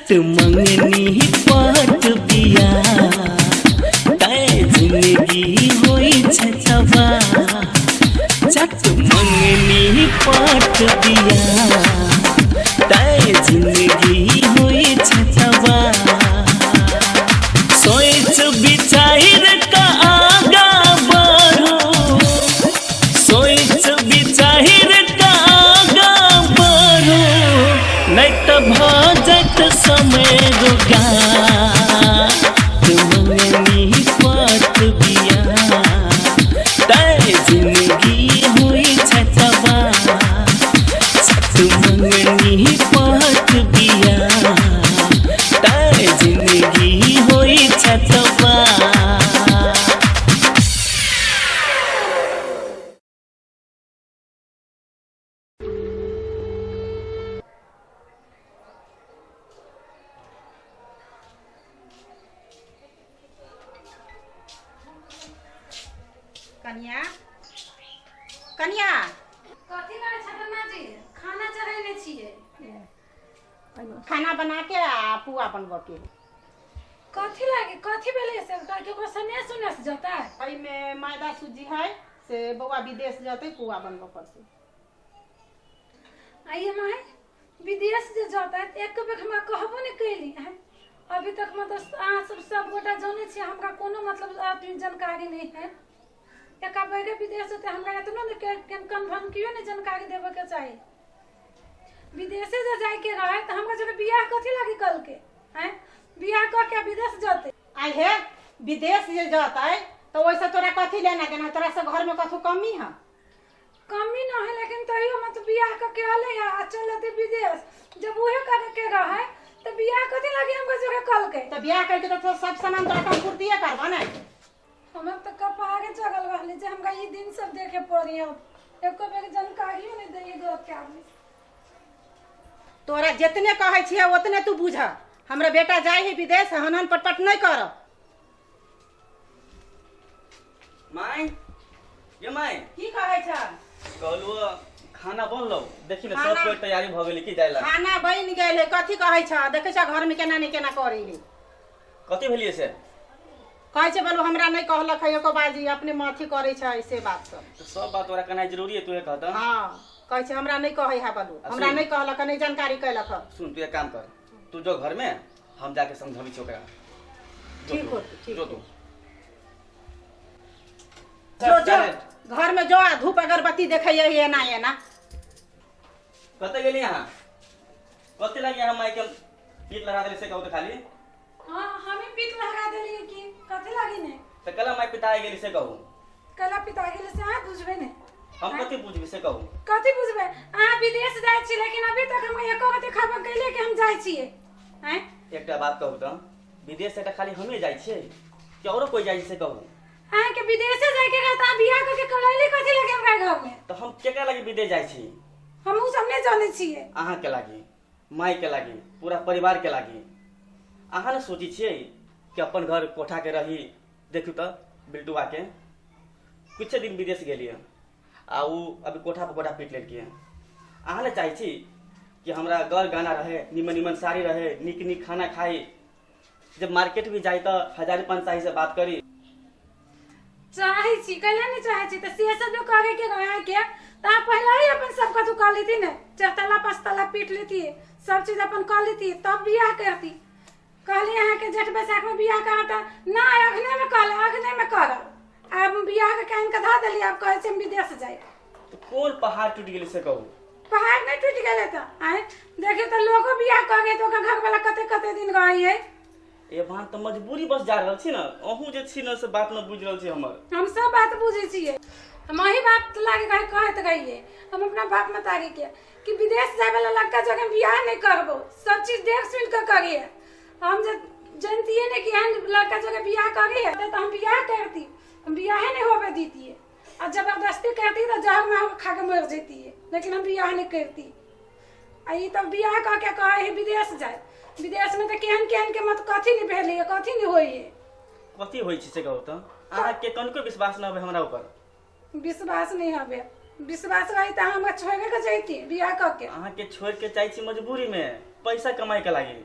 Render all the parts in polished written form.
चट मंगनी पट बिया तै जिंदगी होइ छै तबाह। चट मंगनी पट बिया तै जिंदगी होइ छै तबाह। सोच विचार का आगा बढ़ो, सोच विचार का आगा बढ़ो, नहीं तो भऽ जायत समय रोगा। मंगनी पट बिया तै जिंदगी होइ छै तबाह। चट मंगनी पट बिया तै जिंदगी होइ छै तबाह। कनिया, कनिया, कथी लागे छठना जी? खाना चढ़ेने छियै। खाना बना के आ पुआ बनबऽ के। कथी लागे, कथी भेलै से केकरो सनेस उनेस जतै? एहिमे मैदा सूजी है से बौआ विदेश जतै, पुआ बनबऽ पड़तै। आइए माय, विदेश जे जतै तऽ एक बेर हमरा कहबो नहि कैली। आँय, अभी तक मतलब अहाँ सब सब गोटा जानै छियै, हमरा कोनो मतलब आदमी जानकारी नहि है। एका बेरे विदेश जेतै, हमरा एतनो नहि कन्फर्म कियो नहि जानकारी देबऽके चाही। विदेशे जे जाइके रहै तऽ हमरा जगह बियाह कथी लागी कलके? आँय, बियाह कऽ के विदेश जतै। आइ हे, विदेश जे जतै तऽ ओहिसँ तोरा कथी लेना देना? तोरा से घरमे कथू कमी है? कमी न है, लेकिन तैयो मतलब बियाह कऽ के अलै आ चल जेतै विदेश। जब उहे करे के रहै तऽ बियाह कथी लागी हमरा जगह कलकै? तऽ बियाह करके तऽ सब सामान तोरा कम पूर्तिए करबऽ ने। हमरा तऽ कपारे चढ़ल रहलै जे हमरा ई दिन सब देखे पड़ी। अब एको बेर जानकारियो नहि दैए घर के आदमी। तोरा जितने कहै छियै ओतने तू बुझ। हमरा बेटा जाइ है विदेश, हन हन पटपट नहि कर। माय ये माय। की कहै छ? कहलू खाना बनलो, देखी ने। सब खाना- कोई तैयारी भऽ गेलै की जाय ला? खाना बनि गेल है। कथी कहै छ? देखै छ घरमे केना ने केना करै है। कथी भेलियै से? कहै छै बोलू, हमरा नहि कहलक है एको बाजी, अपने अथी करै छै से बात सब। तऽ सब बात तोरा कहनाइ जरूरी है, तूहे कहता। हँ, कहै छै हमरा नहि कहै है बोलू। आ हमरा सुन। नहि कहलक, नहि जानकारी कैलक है। सुन, तू एक काम कर, तू जो घर में, हम जाके समझाबी छी ओकरा। जो ठीक तू, होतै, ठीक। जो तू। जो जो, घर में जो आ धूप अगरबत्ती देखै है एना एना। कतऽ गेली अहाँ? कथी लागी अहाँ माइके पीठ लगा देली से कहू तऽ खाली। हाँ, हमें पीठ लगा देलियै की? कथी लागी ने? तऽ कला माय पिता गेली से कहू। कला पिता गेलै से अहाँ बुझबै ने। हम कथी बुझबी से कहू? कथी बुझबै? अहाँ विदेश जाइ छी, लेकिन अभी तक हमरा एको रति खबर कैले कि हम जाइ छियै? आँय, एकटा बात कहू तऽ, विदेश से तऽ खाली हमे जाइ छियै कि औरो कोई जाइ छै से कहू? अहाँके विदेशे जाइके रहत, अहाँ बियाह कऽ के करैली कथी लागी हमरा घरमे? तऽ हम केकरा लागी विदेश जाइ छी? हम उ सब नहि जानै छियै। अहाँके लागी, मायके लागी, पूरा परिवारके लागी। अहाँ ने सोचै छियै कि अपन घर कोठाके रही। देखू तऽ बिल्टुआके, किछे दिन विदेश गेलियै आ उ अभी कोठा पर कोठा पीट लेलकै। अहाँ ने चाहै छी कि हमरा गर गाना रहे, निमन निमन साड़ी रहे, नीक नीक खाना खाइ, जब मार्केट भी जाइ तऽ हजारी पाँच से बात करी। चाहै छी, कैला नहि चाहै छी? तऽ से सब जो करे के रहे अहाँके तऽ अहाँ पहिले ही अपन सब कथू कऽ लेती ने, चार तला पाँच तला पीट लेती, सब चीज अपन कऽ लेती, तब बियाह करती। कहली अहाँके जेठ बैसाख में बियाह करब तऽ नहि, अखने में कहले, अखने में करब। आब बियाह के कान के धऽ देली, आब कहै छै हम विदेश जाय। तऽ कोन पहाड़ टूटि गेलै से कहू? पहाड़ नहि टूटि गेलै तऽ। आँय, देखियौ तऽ लोको बियाह कऽ गेल तऽ ओकर घरवला कते कते दिन रहै है। ए भान तऽ मजबूरी बस जा रहल छी ने। अहूँ जे छी ने से बात न बुझि रहल छी हमर। हम सब बात बुझै छियै। हम अही बात लागे कहे कहैत रहियै हम अपना बाप मतारी के कि विदेश जाय वाला लड़का जगह बियाह नहीं करबो, सब चीज देख सुन के करिए। हम जे जानतियै नहीं कि एहन लड़का जगह बियाह करिए तो हम बियाह करती, हम बियाहे नहीं होबे दीतियै आ जबरदस्ती करती तो जहर माहौर खा के मर जैतियै, लेकिन हम बियाह नहीं करती। आ ई तब बियाह कऽ के कहै है विदेश जाय। विदेश में तऽ केहन केहन के मत कथी नहीं भेलै है, कथी नहीं होइ है। कथी होइ छै से कहू तऽ? अहाँके कनिको विश्वास न होबे हमरा ऊपर? विश्वास नहीं हवे। विश्वास रही तऽ अहाँ हमरा छोड़े के जैती बियाह कऽ के? अहाँके छोड़ के जाइ छी मजबूरी में, पैसा कमाए के लागी।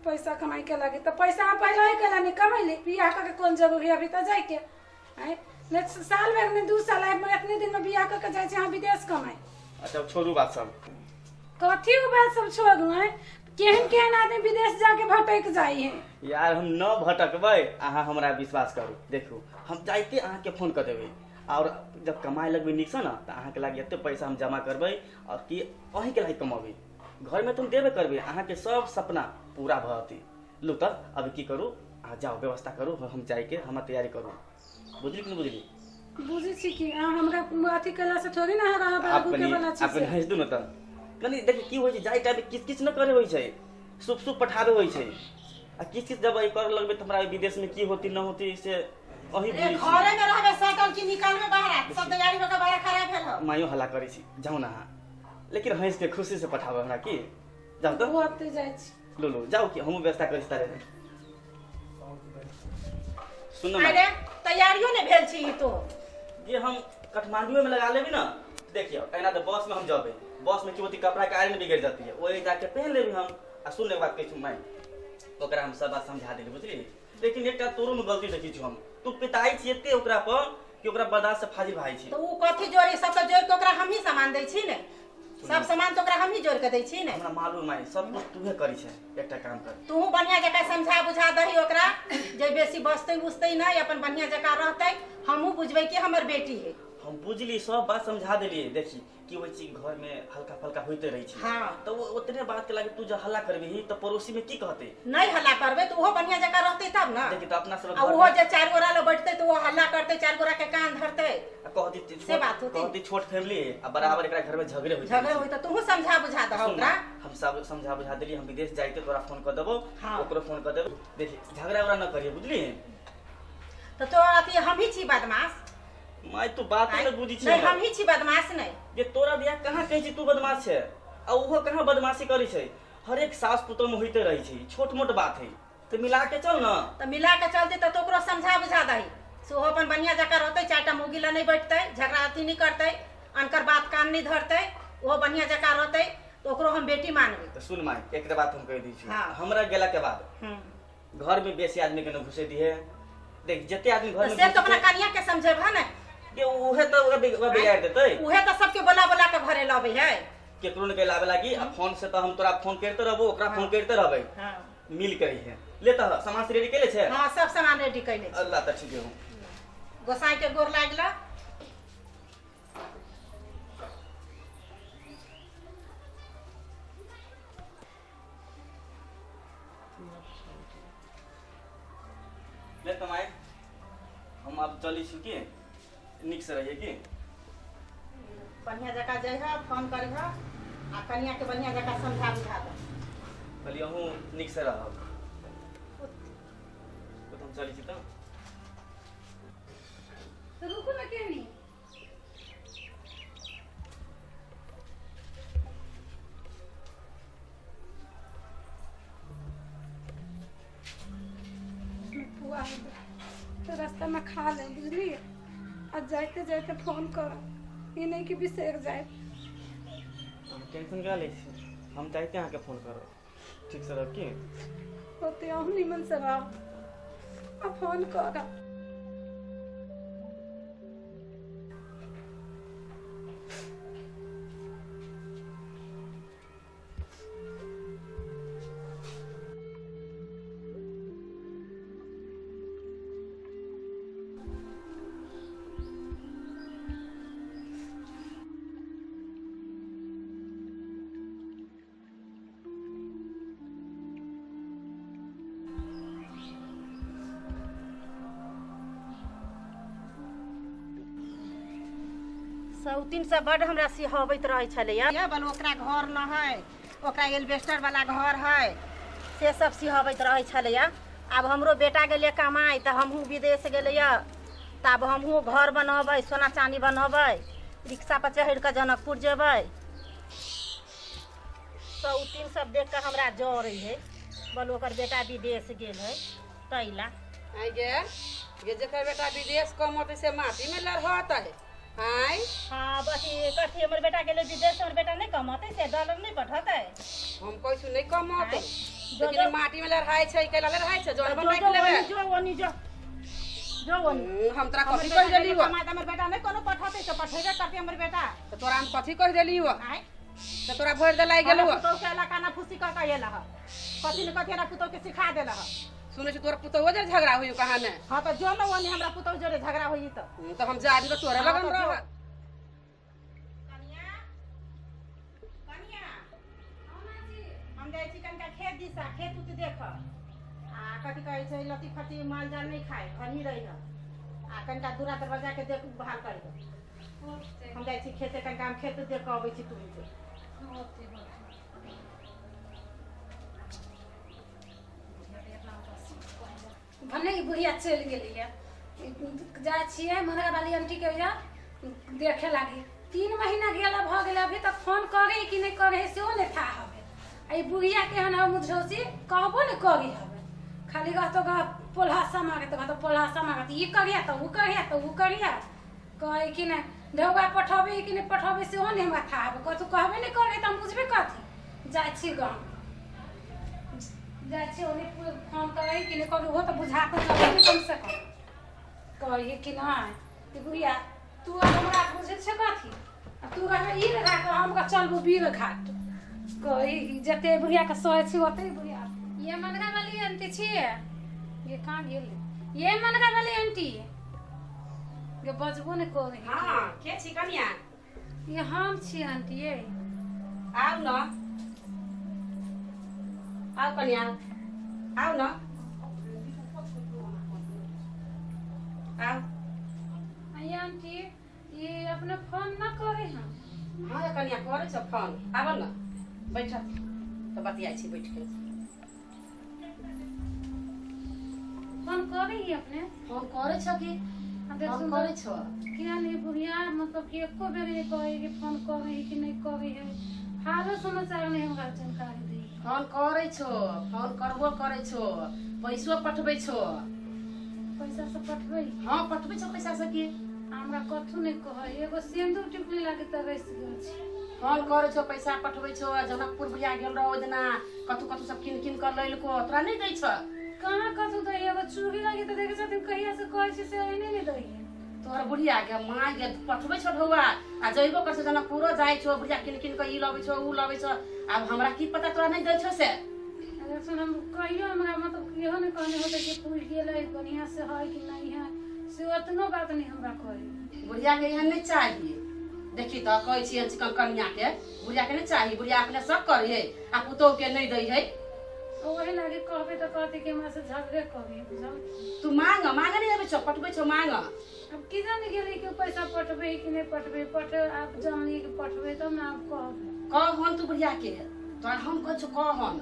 पैसा कमाई के लागे तो पैसा हम पहले ही केला नहीं कमैली, बियाह करके कोन जरूरी अभी तो जाए के आँय नहीं साल भर में 2 साल आए इतने दिन में बियाह करके जाइ छी अहाँ विदेश कमाई। अच्छा छोड़ू बात सब। कथी उ बात सब छोड़ू? आँय केहन केहन आदमी विदेश जाके भटक जाइ है। यार हम न भटकबै, अहाँ हमरा विश्वास करू। देखू हम जाइते अहाँके फोन कऽ देबै, और जब कमाए लगबै नीकसँ ने तऽ अहाँके लागि एते पैसा हम जमा करबै और कि अहीँके लागि कमेबै, घरमे तऽ हम देबे करबै, अहाँके सब सपना पूरा भऽ जेतै। लू तऽ अभी की करू, अहाँ जाउ व्यवस्था करू, हम जाइके हमर तैयारी करू। बुझली कि नहि बुझली? बुझै छी कि अहाँ हमरा अथी केलासँ थोड़ी ने अहाँ रहब, आप आगू के कनि वाला छी आप कनि से। हँसि दू ने तऽ कनि देखियौ की होइ छै, जाहि टाइममे किछु किछु नहि करे होइ छै, सुप सुप पठाबे होइ छै, आ किछु किछु जब करऽ लगबै तऽ हमरा विदेशमे की होती न होती से अहीं ए बुझै छी। घरे में रहबे सटल कि निकलबे बाहर? सब तैयारी होके बाहर खड़ा भेल हो। माइयो हल्ला करै छी, जाउ ने अहाँ, लेकिन हँसि के खुशी से पठाबे हमरा की। जाउ तऽ होते जाइ छी। लू लू जाउ कि हमहूँ व्यवस्था करै छी तारे। सुन अरे माय, तैयारियो ने भेल छी ई तो। ये हम काठमांडुए में लगा लेबी ना, देखियो एना तऽ बस में हम जबे, बस में की होती कपड़ा के आयरन बिगड़ जाती है, वही जाके पहन लेबी हम। आ सुन एक बात कहै छी माय, ओकरा हम सब बात समझा देली बुझली, लेकिन एकटा तोरो में गलती देखी छु हम, तू पिताई छी एते ओकरा पर कि ओकरा बर्दाश्त से फाजिल भाई छी। तो उ कथी जोड़ी सब तो जोड़ के ओकरा हमही सामान दै छी ने, सब सामान तो ओकरा हमही जोड़ के दै छी ने। हमरा मालूम माय सब कुछ तूहे करी छै, एकटा काम कर तू बढ़िया जकाँ समझा बुझा दही ओकरा, जे बेसी बसतै उसतै नहि, अपन बढ़िया जकाँ रहतै, हमहूँ बुझबै कि हमर बेटी है। हम बुझली सब बात समझा देलियै। देखी की होइ छै घर में हल्का फल्का होइते रहै छै। हाँ। तऽ ओ ओतने बात के लागे तू जब हल्ला करबिही तऽ पड़ोसी में की कहतै? नहि हल्ला करबै तऽ ओहो बढ़िया जकाँ रहतै तब ने। देखी तऽ अपना सब आ घर ओहो जे 4 गोरा लग बैठतै तऽ ओहो हल्ला करतै, 4 गोरा के कान धरतै। आ कहती से बात होतै। कहती छोट फैमिली है आ बराबर एकरा घर में झगड़े होइत झगड़े होइत, तूहू समझा बुझा दह सुन ओकरा। हम सब समझा बुझा देली, हम विदेश जाइते तोरा फोन कर देबो। हाँ। ओकरो फोन कर देबो। देखी झगड़ा उगड़ा न करिए बुझली। तऽ तोरा अथी हमही छी बदमाश? माय तू बाते न बुझी छी। नहीं हमही छी बदमाश नहीं। जे तोरा बियाह कहाँ कहै छी तू बदमाश छै, आ ओहो कहाँ बदमाशी करै छै, हरेक सास पुतोह में होइते रहै छै, छोट मोट बात है, तऽ मिला के चल न। तऽ मिला के चलते तऽ ओकरो समझा बुझा दही, से ओहो अपन बढ़िया जकाँ रहतै, 4टा मौगी लग नहि बैठतै, झगड़ा अथी नहि करतै, अनकर बात कान नहि धरतै, ओहो बढ़िया जकाँ रहतै तऽ ओकरो हम बेटी मानबै। तऽ सुन माय एक बात हम कहि दै छी। हाँ। हमरा गेला के बाद घर में बेसी आदमी के न घुसे दिहे। देख जते आदमी घर तऽ में से तो अपना घुसतै, कनिया के समझेबह ने, के उहे तऽ ओकरा बिगाड़ देतै। उहे तऽ सबके बोला बोला के घरे लबै है, केकरो ने लाबे लागी। आ फोन से तऽ हम तोरा फोन करते रहबो, ओकरा फोन करते रहबै। हाँ। मिल के रहिहे। ले तऽ सामान से रेडी केले छै? हाँ सब सामान रेडी कैले छी। अल्लाह तऽ ठीक हो। गोसाई के गोर लागल। ले तऽ माय हम आब चलै छी की, नीक से रहिए की। बढ़िया जकाँ जइह, फोन करिह आ कनिया के बढ़िया जकाँ समझा बुझा दह। कहलियै अहूँ नीक से रहब। तो हम चलै छी तऽ। रुकू ने केनी। पुआ तो रास्ता में खा ले बुझलिए, आ जाते जाते फोन कर, ये नहीं कि बिसरि जाए। टेंशन क्या लै छी, हम चाहते अहाँके फोन करब। ठीक से रह की होते, अहूँ निमन से रह आ फोन कर। सौतीन से बड हमरा सिहबैत रहै छलैया, बल ओकरा घर न है, ओकरा एल्बेस्टर वाला घर है, से सब सिहबैत रहै छलैया। आब हमरो बेटा गेलै कमाइ तऽ हमहूँ विदेश गेलैया, तऽ आब हमहूँ घर बनबै, सोना चानी बनबै, रिक्शा पर चढ़ि कऽ जनकपुर जेबै। सौतीन सब देख कऽ हमरा जरै है, बल ओकर बेटा विदेश गेल है तैला। आइ गे, ये जेकर बेटा विदेश कमतै से माटी में लड़हतै, आँय हाँ अथी कथी हमर बेटा गेलै विदेश हमर बेटा नहि कमतै से डॉलर नहि पठतै हम कहै छी नहि कमत जो लेकिन जो माटी में लड़ाई छै कैला लड़ाई छै जौन जो बन जो राखि लेबै ओनी जो ओनी जो जो ओनी हम तोरा हमर कथी बेटा कहि देली गेलै हो कमाए तऽ हमर बेटा नहि कोनो पठतै से पठेबे करतै हमर बेटा तऽ तोरा हम कथी कहि देली हो आँय तऽ तोरा भरि देलाइ गेलौ हमरा पुतहु के एला काना फूसी कऽ के एला ह कथी ने कथी हमरा पुतहु के सिखा देला ह सुनै छी तोरा पुतहुओ जरे झगड़ा होइयो कहाँ ने हाँ तऽ जो ने ओनी हमरा पुतहु जोरे झगड़ा होई तऽ तऽ हम जाबी तऽ तोरे हाँ लगन तऽ जो रहत कनिया कनिया हम जाइ छी कनिका खेत दिसा खेत उत देख आ कथी कहै छै लत्ती फत्ती माल जाल नहि खाय घरही रही आ कनिका दूरा दरवाजा के देखभाल करी हम जाइ छी खेते कनिका हम खेत देख कऽ अबै छी तुरन्ते भने ई बुढ़िया चलि गेलैए जाइ छियै मनरा वाली आंटीके यहाँ देखे लागी 3 महीना गेला भऽ गेलै अभी तक फोन करे कि नहि करे सेहो नहि था हवे आ ई बुढ़िया केहन हवे मुझौसी कहबो नहि करी हवे खाली रहतो ग पोल्हासा मांगत रहतो पोल्हासा मांगत ई करिया तऽ उ करिया तऽ उ करिया कहै कि नहि ढौआ पठबै कि नहि पठबै सेहो नहि हमरा था हवे कथू कहबे नहि करे तऽ हम बुझबै कथी जाइ छी गाँव जाइ छी ओने फोन करै कि नहि करू ओहो तऽ बुझा कऽ चलै ने कम से कम कही कि नहि ई बुढ़िया तू आब हमरा बुझै छै कथी आ तू रहबे ई घाट हम कह चलबू बीर घाट कही जते बुढ़िया के सहै छी ओते बुढ़िया ये मनगा वाली आंटी छियै ये कहाँ गेल ये मनगा वाली आंटी ये बजबो नहि करै हँ के छी कनिया ये हम छी आंटी ये आउ न आउ कनिया आउ न आउ ये आंटी ये अपने फोन न करे हम हँ कनिया करै छ फोन आब न बैठ तऽ बतियाइ छी बैठ के फोन करे ही अपने फोन करै छ कि आ देख फोन सुन करै छ किया नहीं बुढ़िया मतलब कि एको बेर नहीं कहे कि फोन करे है कि नहीं करे है हालो समाचार नहीं हमरा जानकारी दी फोन करै छो फोन करबो करै छो पैसो पठबै छो पैसा सब पठबै हँ पठबै छो पैसा से की हमरा कथू नहीं कहे एगो सिंदूर टिकली लागे तऽ रस गेल छी फोन करै छो पैसा पठबै छो जनकपुर बुढ़िया गेल रहो ओहि दिना कथू कथू सब कीन कीन कऽ लैलको तोरा नहि दै छो कहाँ कथू दै एगो चूड़ी लागे तऽ देखे छथिन कहिया से कहै छी से एने नहीं दै तोहर बुढ़िया के माय के पठबै छो ढौआ आ जइबो कर छो जनकपुरो जाइ छो बुढ़िया कीन कीन कऽ ई लबै छो ऊ लबै छो आब हमरा की पता तोरा नहि दै छो से अगर सुन हम कहियो हमरा मतलब इहो नहीं कहने होते कि पूछ गेलै बढ़िया से है कि नहीं है से ओतनो बात नहीं हमरा कहे बुढ़िया के एहन नहि चाही देखी तऽ कहै छियनि चिकन कनिया के बुढ़िया के नहि चाही बुढ़िया अपने सब करै है आ पुतोह के नहि दै है ओही लागे कहबै तऽ कहतै कि हमरा से झगड़े करी बुझल तू मांग मांग नहि अबै छौ पठबै छौ मांग अब की जाने गेलै कि पैसा पठबै कि नहि पठबै पठ आब जानलियै कि पठबै तब ने आब कहबै कहन तू बुढ़िया के तोरा हम कहै छौ कहन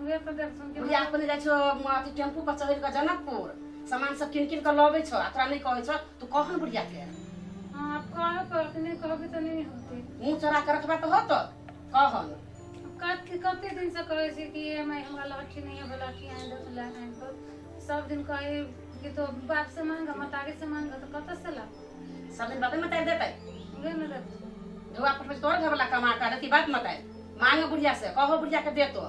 उहे तऽ देखथुन कि बुढ़िया अपने जाइ छौ अथी टेम्पू पर चढ़ि कऽ जनकपुर सामान सब कीन कीन कऽ लबै छौ आ तोरा नहि कहै छौ तू कहन बुढ़िया के हँ आब कहबे पड़तै नहि कहबै तऽ नहि होतै मुँह चोरा के रखबा तऽ होतो कहन कते कते दिन से कहै छै कि ए माय हमरा लहठी नहीं है लहठी आनि दे तऽ आनि दे सब दिन कहे कि तो बाप से मांग मतारी से मांग तऽ कतऽ से ला सब दिन बापे मतारी देतै उहे ने देतै ढुआ पठबै तोर घर वाला कमा कऽ देती बाप मतारी मांग बुढ़िया से कहो बुढ़िया के देतो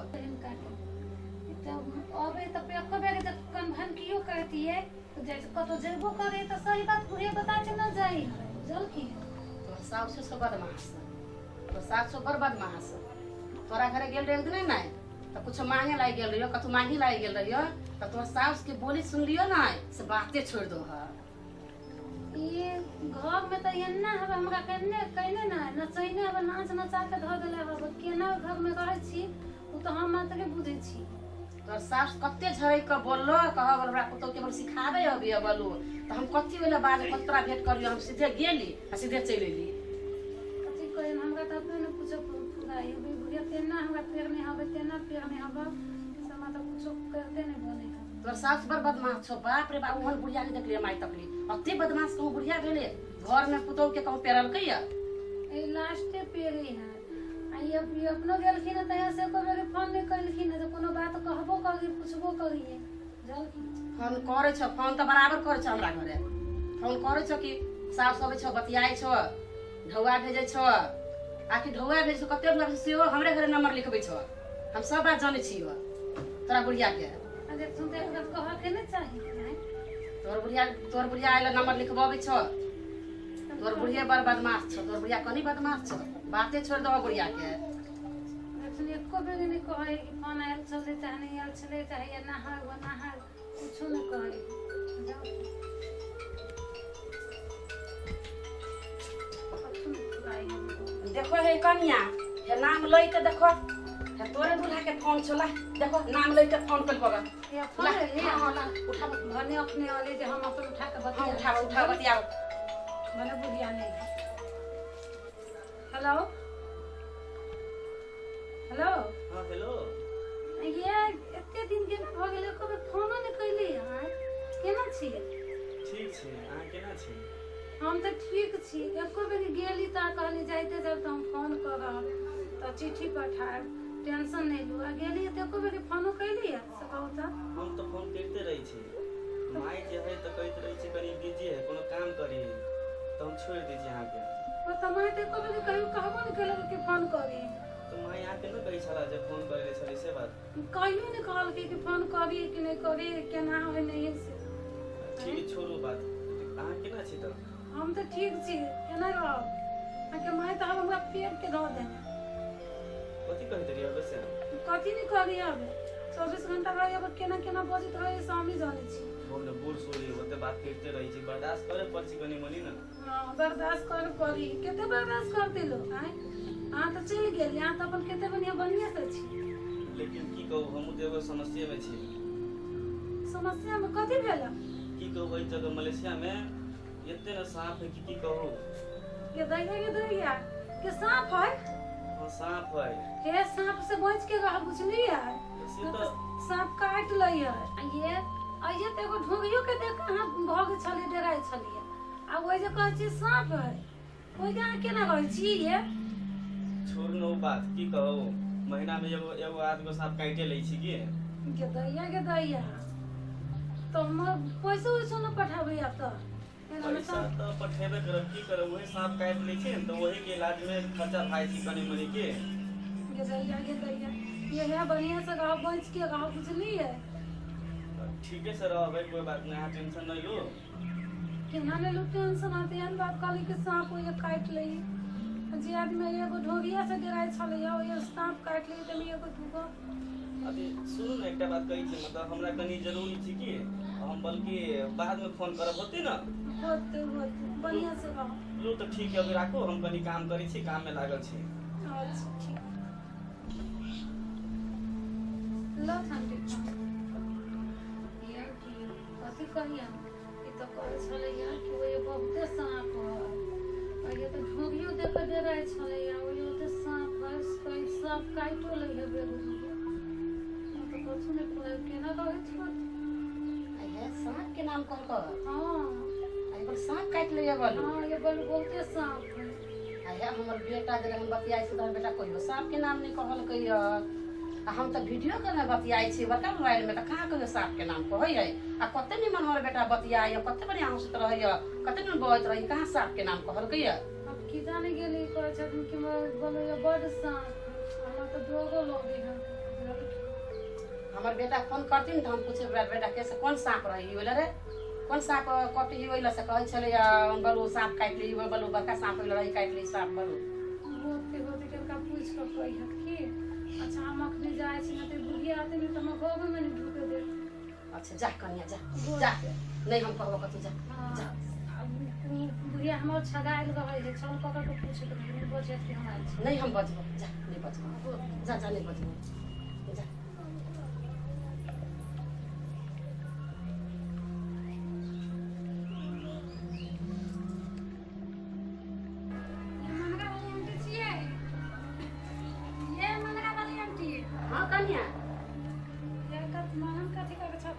तऽ अबै तऽ एको बेर तऽ कन्भनकियो करतियै तऽ जैसे कतौ जेबो करे तऽ सही बात बुढ़िया बता के न जाइ है बुझलखिन तोहर सासु सब बदमाश तोहर सासु बड़ बदमाश तोरा घरे गेल रहियो कि नहि तऽ कुछो मांगे लागि गेल रहियो कतौ मांगे लागि गेल रहियो तऽ तोहर सासु के बोली सुनलियो ने से बाते छोड़ि दो है ई घर में तऽ एना हवे हमरा केने केने ना नचैने हवे नाच नचा के धऽ देले हवे केना घर में रहै छी ओ तऽ हम मात्रे बुझै छी तोहर सास कते झड़ै के बोललो कह बोल हमरा पुतोह के बोल सिखाबे अभी बोलू तऽ हम कथी ओहि बाद कथी तोरा भेंट करियो हम सीधे गेली आ सीधे चलि एली कथी कहिन हमरा तऽ अपने ने कुछो फुराइ हवे बुढ़िया तेना हमरा पेरने हवे तेना पेरने हवे से हमरा तऽ कुछो करते नहि बनै हवे तोहर सास बड़ बदमाश छौ बाप रे बाप ओहन बुढ़िया नहि देखलियै माय तकली अते बदमाश कहूँ बुढ़िया भेलै घर में पुतोह के कहूँ पेरलकै या ई लास्टे पेरी है आ ई ई अपनो गेलखिन हँ तहिया से एको बेर फोन नहि केलखिन हँ जे कोनो बात कहबो करी पुछबो करियै बुझलखिन फोन करै छौ फोन तऽ बराबर करै छौ हमरा घरे फोन करै छौ कि साउस अबै छौ, बतियाइ छौ, ढौआ भेजै छौ। आखिर ढौआ भेजै छौ कते दिन सेहो हमरे घरे नंबर लिखबै छौ। हम सब बात जानै छियौ तोरा बुढ़िया के। अरे सुनते हमरा कहऽ के नहि चाही। तोर बुढ़िया आयल नंबर लिखबाबै छौ। तोर बुढ़िया बड़ बदमाश छौ, तोर बुढ़िया कनी बदमाश छौ, बाते छोड़ दहो बुढ़िया के। सुन एको बेर नहि कहै कि फोन आयल छलै चाहे नहि आयल छलै, चाहे एना है ओना है, कुछो नहि कहै। देखो हे कनिया, हे नाम लै के देखो, हे तोरे दूल्हा के फोन छला, देखो नाम लै के फोन कल बगा। ये फोन है? हां ला उठा। भने अपने वाले जे हम अपन उठा के बतिया। हां उठा उठा बतियाओ। भने बुढ़िया नहीं। Hello hello. हां हेलो। ये एते दिन केना भ गेलै, एको बेर फोनो नहि कैली अहाँ? केना छियै? ठीक छी, अहाँ केना छी? हम तऽ ठीक छी। एको बेर गेली तऽ कहली जाइते जाब तऽ हम फोन करब तऽ चिट्ठी पठायब, टेंशन नहि लू। आ गेली तऽ एको बेर फोनो कैली से कहू तऽ? हम तऽ फोन करिते रहै छी। माय जे है तऽ कहैत रहै छी कनी बिजी है, कोनो काम करी, तऽ हम छोड़ि दै छी अहाँके। ओ तऽ माय तऽ एको बेर कहियो कहबो नहि केलक कि फोन करी। तऽ माय अहाँके नहि कहै छला जे फोन करै छलै से बात? कहियो नहि कहलकै कि फोन करी कि नहि करी, केना होइ नहि होइ से। ठीक छोड़ू बात, अहाँ केना छी तऽ? हम तऽ ठीक छी, केना रहब? अहाँके माय तऽ हमरा पेट के धऽ देने। कथी कहैत रहियै वैसे? कथी नहि करी, अब 24 घंटा रही अब केना केना बजैत रही से हमही जानै छी। बोल बूढ़ सूढ़ ओते बात करिते रहै छी, बर्दाश्त करे पड़ै छै कनी मनी ने। हँ बर्दाश्त करे पड़ी, कते बर्दाश्त करते लोक? आँय अहाँ तऽ चलि गेली, अहाँ तऽ अपन कते बढ़िआँ बढ़िआँ से छी। लेकिन की कहू, हमहूँ तऽ एगो समस्या में छी। समस्या में कथी भेल? की कहू, एहि जगह मलेशिया में एते ने साँप है कि की कहू। ये दैया ये दैया के साँप है? हाँ साँप है। हे साँप से बच के रह बुझलियै, से तऽ साँप काटि लै है। ये आइए तऽ एगो ढोंगियो के देख अहाँ भग छलियै, डराइ छलियै, आ ओहि जे कहै छी साँप है, ओहि के अहाँ केना रहै छी? ये छोड़ू ने ओ बात, की कहू, महीना में एगो एगो आध गो साँप काटे लै छी की। गे दैया गे दैया, तऽ हमर पैसो वैसो नहि पठाबै आब तऽ? पैसा तऽ पठेबे करब, की करब, वही साँप काटि लै छै ने तऽ वही के इलाज में खर्चा भए छै कनी मनी के। गे दैया गे दैया, इएह बढ़िआँ से रह, बचि के रह बुझलियै? ठीके से रहबै, कोई बात नहीं, अहाँ टेंशन नहीं लू। केना नहि लू टेंशन? अहाँ तऽ एहन बात कहली कि साँप ओहि काटि लै, जे आदमी एगो ढोगिया से डराइ छलैया ओहि साँप काटि लै तऽ एगो दूगो। अभी सुनू ने, एकटा बात कहै छी, मतलब हमरा कनी जरूरी छै कि हम बल्कि बाद में फोन करब, होते ना? होते होते, बढ़िआँ से रह। लू तऽ ठीक है, अभी राखू, हम कनी काम करै छी, काम में लागल छी। अच्छा ठीक, लो ठंडी। यार कथी कहिया, ई तऽ कहै छलैया कि ओहि बहुते साँप है, आ तऽ ढोगियो देख के डराइ छलैया, ओहि ओते साँप है, साँप काटियो लै है बेगू दूगो। तऽ कथू नहि फुलाय, केना रहैत होत? हे साँप के नाम कहलको? हाँ। आ साँप काटि लैया बोलू? हाँ ये बोलू बहुते साँप है। आ हे हमर बेटा जे हम बतियाइ छी तऽ हमर बेटा कहियो साँप के नाम नहि कहलकै। आ हम तऽ वीडियो कॉल में बतियाइ छी बड़का मोबाइल में, तऽ कहाँ कहियो साँप के नाम कहै है? आ कते निमन हमर बेटा बतियाइ, कते बढ़िआँ हँसैत रहैया, कते निमन बजैत रहैया, कहाँ साँप के नाम कहलकै? अब की जाने गेली, कहै छथिन कि बोलैया बड साँप, हमरा तऽ डरो लगै है। हमर बेटा फोन करथिन तऽ हम पूछे बेटा के से कोन साँप रही होइल रे, कोन साँप कटी होइल से कहै छलैया बलू साँप काटि ली, बलू बड़का साँप होइल रही काटि ली साँप बलू। होते होते किनका पूछि कऽ कहिहत की। अच्छा हम अखने जाइ छी, नहि तऽ बुढ़िया आते नहि तऽ हमरा घरोमे नहि ढुके देत। अच्छा जा कनिया जा जा, नहीं हम कहबो कतौ, जा जा। बुढ़िया हमर छगायल रहै है, छल पकड़ के पूछैत रहै, नहि बजैत कि हम आयल छी। नहीं हम बजबो, जा नहीं बजबो, जा जा नहीं बजबो, जा। मनगा वाली आंटी छियै? ये मनगा वाली आंटी? हाँ कनिया। ये कत मन कथी करै छत?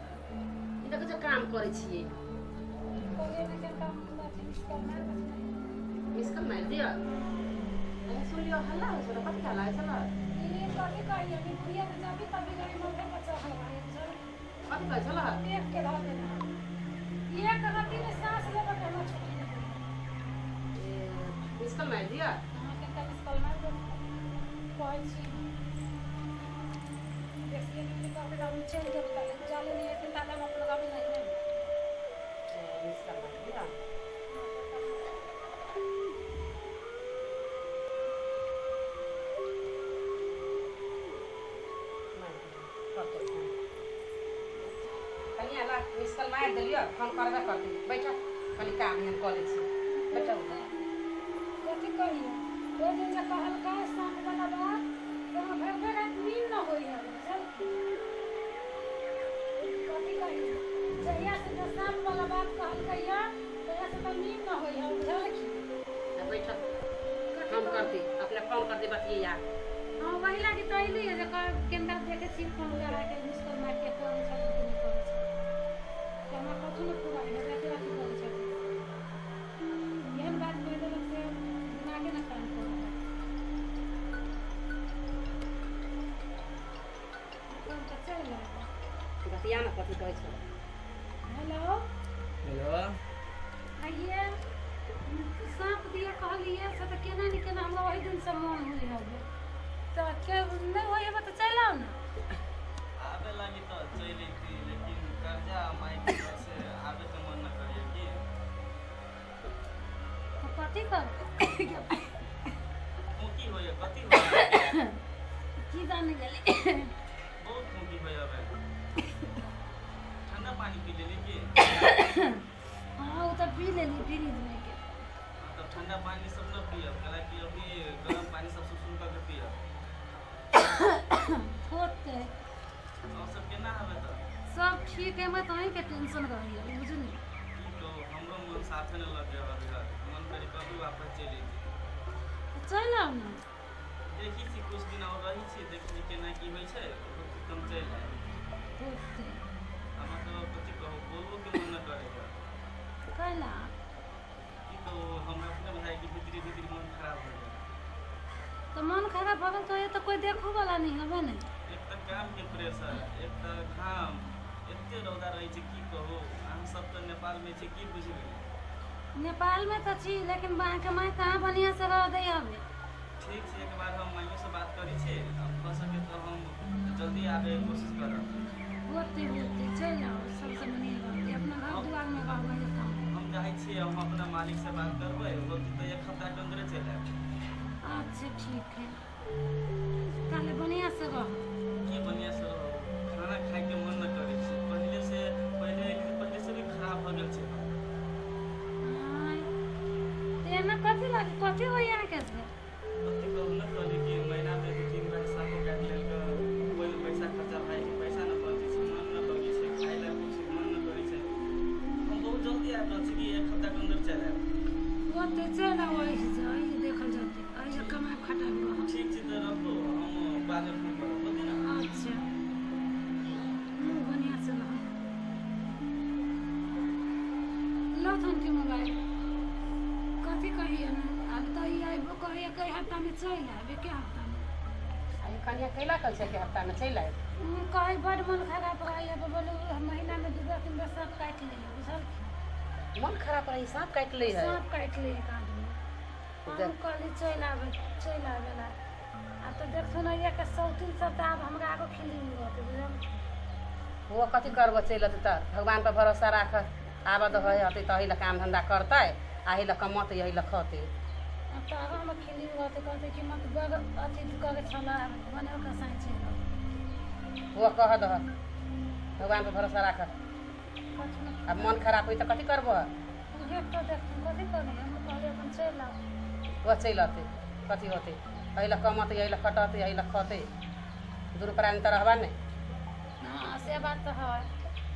ई देखो जो काम करै छियै। कहलियै ने किनका अथी मिस कॉल मारि देथिन। मिस कॉल मारि दिअ। अरे सुनलियो हल्ला होइ छलै, कथी हल्ला होइ छलै? ई कथी कहियै, ई बुढ़िया के जाबी तभी गाड़ी माथे पर चढ़ल रहै बुझल। कथी कहै छलै? देख के धऽ देना, एक रत्ती में सांस लेबऽ के हमरा छुट्टी नहि दैया। मिस कॉल मारि दिअ। अहाँके कनि मिस कॉल मारि देब, कहै छी बेसिए नहि कहबै तऽ हम चलि देब, ताले जाले नहि हेतै ताले हम अपन गाड़ी नहि लेब। मिस कॉल मारि दिअ। कनिया ला मिस कॉल मारि देलियौ, फोन करबे करतै। बैठ कनि काम हम कऽ लै छी, बैठ। कथी कहिए, ओहि दिन जे कहलकै साँप वाला बात से हमरा भरि भरि राति नींद न होइ है, बुझल? कथी कहिए, जहिया से जे साँप वाला बात कहलकै या तहिया से तऽ नींद न होइ है, बुझल की? बैठ, फोन करती अपने, फोन करती बतिया। हाँ वही लागी तऽ अयली जे केन्द्र देखै छी फोन लगा के मिस कॉल मारि के करै छथिन कि नहि करै छथिन, तऽ हमरा कथू नहि पूरा है, राति राति करै छथिन। एहन बात कहि देलक से दिमागे ने काम करै है। फोन तऽ चलि आयल। बतिया ने, कथी कहै छौ? हेलो। हेलो। आइए साँप दिया कहलिए से तऽ केना ने केना हमरा ओहि दिनसँ मन होइ हवे, तऽ के नहि होइ हवे तऽ चलि आउ ने। आबे लागी तऽ चलि अयती, लेकिन कर्जा माइके डर से आबे के मन न करिए की। तऽ कथी करबै? खोकी होइए, कथी होइए? की जाने गेली। बहुत खोकी होइए अबे। ठंडा पानी पी लेली की? हाँ ओ तऽ पी लेली फ्रिजमे के। हाँ, तब ठंडा पानी सब न पियब, कला कि अभी गरम पानी सब सुसुम करके पियब। होतै। और सब केना हवे तऽ? सब ठीक है, मैं तऽ अहीँके टेंशन रहैए बुझली। की कहू, हमरो मन साफे न लगे अभी, मन करी कभी वापस चलि अयती। चलि आउ ने। देखी छी, कुछ दिन और रही छी, देखी छी केना की होइ छै, कम चलि आयब। होतै। आ मतलब कथी कहू, बोलबो के मन न करेगा। कैला? की कहू, हमरा अपने बुझाइ कि भीतरी भीतरी मन खराब हो गेल। तऽ मन खराब भऽ गेल तऽ ये तऽ कोइ देखो वाला नहि हवे ने। एक तऽ काम के प्रेशर, एक तऽ घाम, एते रौदा रहै छै की कहू। अहाँ सब तऽ नेपाल मे छी, की बुझबै? नेपालमे तऽ छी, लेकिन अहाँके माय कहाँ बढ़िआँ से रह दै हवे। ठीक छै, एक बार हम माइयो से बात करै छी, अब भऽ सके तऽ हम जल्दी आबे के कोशिश करब। होतै होतै, चलि आउ, सबसँ बढ़िआँ रहतै, अपना घर दुआरमे रहबै तऽ। हम चाहै छियै हम अपना मालिक से बात करबै, होतै तऽ एक हफ्ता के अन्दरे चलि आयब। अच्छा ठीक है, ताले बढ़िआँ से रह। की बढ़िआँ से रहू, खाना खाइके मन न करै छै, पहिले से पहिले पहिले से भी खराब भऽ गेल छै हम। आँय, तऽ एना कथी लागी, कथी होइए अहाँके से? कथी कहू, न कहली कि महीनामे 2-3 बार साँपो काटि लेलकै, ओहिमे पैसा खर्चा भए जाइ छै, पैसा न बचै छै, मन न लगै छै, खाइ लए कुछ मन न करै छै। हम बहुत जल्दी आबि रहल छी कि एक हफ्ताके अन्दर चलि आयब। होतै, चलि आउ, एहि से एहि देखल जेतै, एहि कमायब खटायब रहब। ठीक छै तऽ रखू, हम बादमे फोन करब, होतै ने? अच्छा, मुँह बढ़िआँ से रहब। लौथन के मोबाइल। कथी कहिए ने, आब तऽ ई अयबो कहैए कई हफ्तामे चलि आयब, एके हफ्तामे। आ ई कनिया कैला कहै छै कि हफ्तामे चलि आयब? कहै बड मन खराब रहैए, बोलू महीनामे 2 बेर 3 बेर साँप काटि लैए, बुझल? मन खराब रही साँप काटि लै है? साँप काटि लैए एक आदमी। हम कहली चलि आबै, चलि आबै ला। आब तऽ देखथुन के सौतीन सब तऽ आब हमरा आगो खिली रहतै, बुझल? वो कथी करबो, चलि अतै तऽ भगवान पर भरोसा राख, आबऽ दह, अतै तऽ एहि लए काम धन्धा करतै, एहि लए कमतै, एहि लए खतै। आब तऽ आगो हमर खिली रहतै, कहतै कि मत बड़ अथी करै छलै, बने के साँझ चलि आउ। वो कह दह, भगवान पर भरोसा राख। कथी न। आब मन खराब होइ तऽ कथी करबो? उहे तऽ देखथुन कथी करी, हम कहली अपन चलि आउ। वो चलि अतै, कथी होतै, एहि लए कमतै, एहि लए खटतै, एहि लए खतै, दुनू प्राणी तऽ रहबा ने। हाँ से बात तऽ है।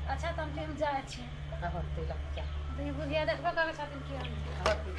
अच्छा तऽ हम जाइ छी। होतै, ल जा। तऽ ई बुढ़िया देखबे करै छथिन की हम। होतै।